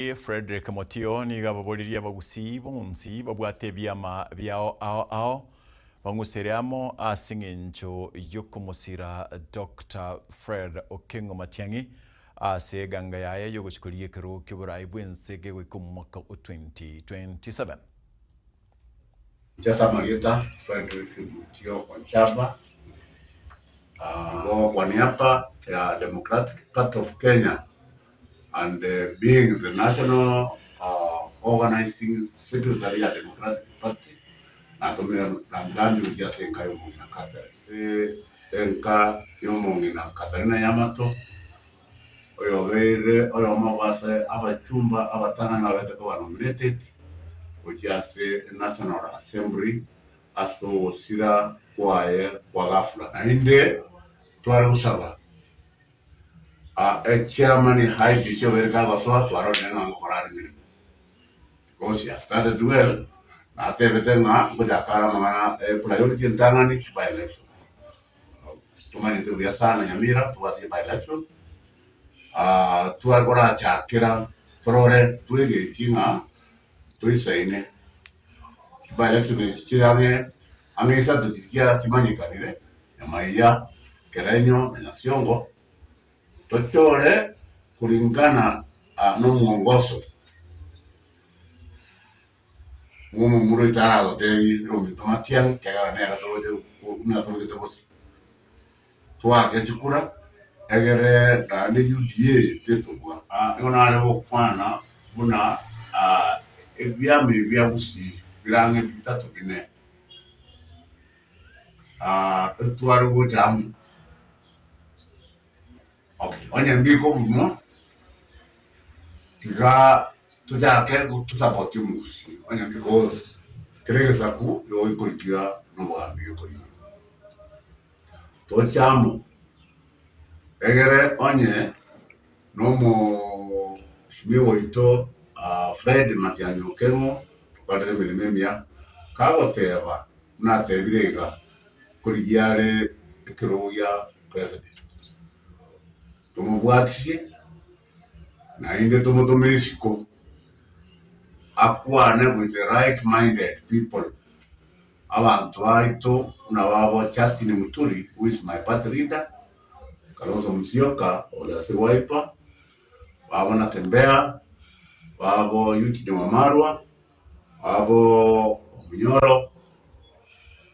Fredrick Motio nigo ababoririe abagusii bonsi babwate ebiama biao ao ao bang'usere amo ase eng'encho yokomosira Doctor Fred Okengo Matiang'i ase eganga yaye yogochia korigia ekerogo ki'oborai bw'ense kegoika omwaka o 2027. Inche ase amarieta Fredrick Mutio Onchaba, igo kwa niaba ya Democratic Party of Kenya and being the national organizing secretary ya Democratic Party, natomire rambirambi gochia ase enka ya omong'ina Catherine. Enka ya omong'ina Catherina Yamato, oyobeire oyomo bw'ase abachumba abatang'ani babete koba nominated gochia ase National Assembly ase ogosira kwaye kwa ghafla. Naende tware gosaba echairman IEBC obeire kagosoa twarorire ng'a ngokora are emeremo because he has started well natebete ng'a ngochaka are amang'ana priority entang'ani chi by election. Tomanyete buya sana Nyamira tobwate chi by election tware korachakera torore twegechi ng'a toisaine chi by election echi chire ang'e ang'e isato chiria chimanyekanire, Nyamaiya, Kerenyo na Nyasiongo, tochore kulingana nomwongoso bw'omomura oito aragotebie, Ominto Matiang'i, ekiagera nere toroche buna torogete bosio. Toake chikura, egere naende UDA tetobua. Nigo nare gokwana buna ebiama ebi bia Gusii bire ang'e bitato bine, etware gocha amo. Okay, onye mbikobunwa, tiga tochake tosapotie omogusii onye because kera egesaku nigo gekorigia na obogambi gekorigia. Toche amo, egere onye na omosimiwa oito Fred Matiang'i Okeng'o tokorere emeremo emiya, kagoteba buna atebire iga, nkorigia are ekerogo gia president, tomobwatisie naende tomotome isiko akwane with the like minded people, abanto baito buna babo Justin Muturi who is my party leader, Kalonzo Musyoka ore ase Wiper, babo Natembeya, babo Eugene Wamalwa, babo Omunyoro,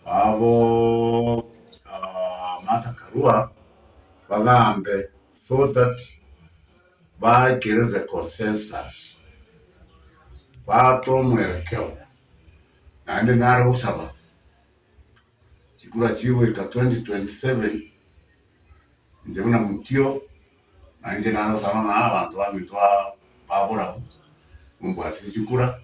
babo Martha Karua, bagambe so that baikere the consensus, baate omwerekeo, naende nare gosaba chikura chigoika 2027, inche buna Mutio, nainche nare gosaba ng'a abanto baminto ba borabu, mombwatire chikura.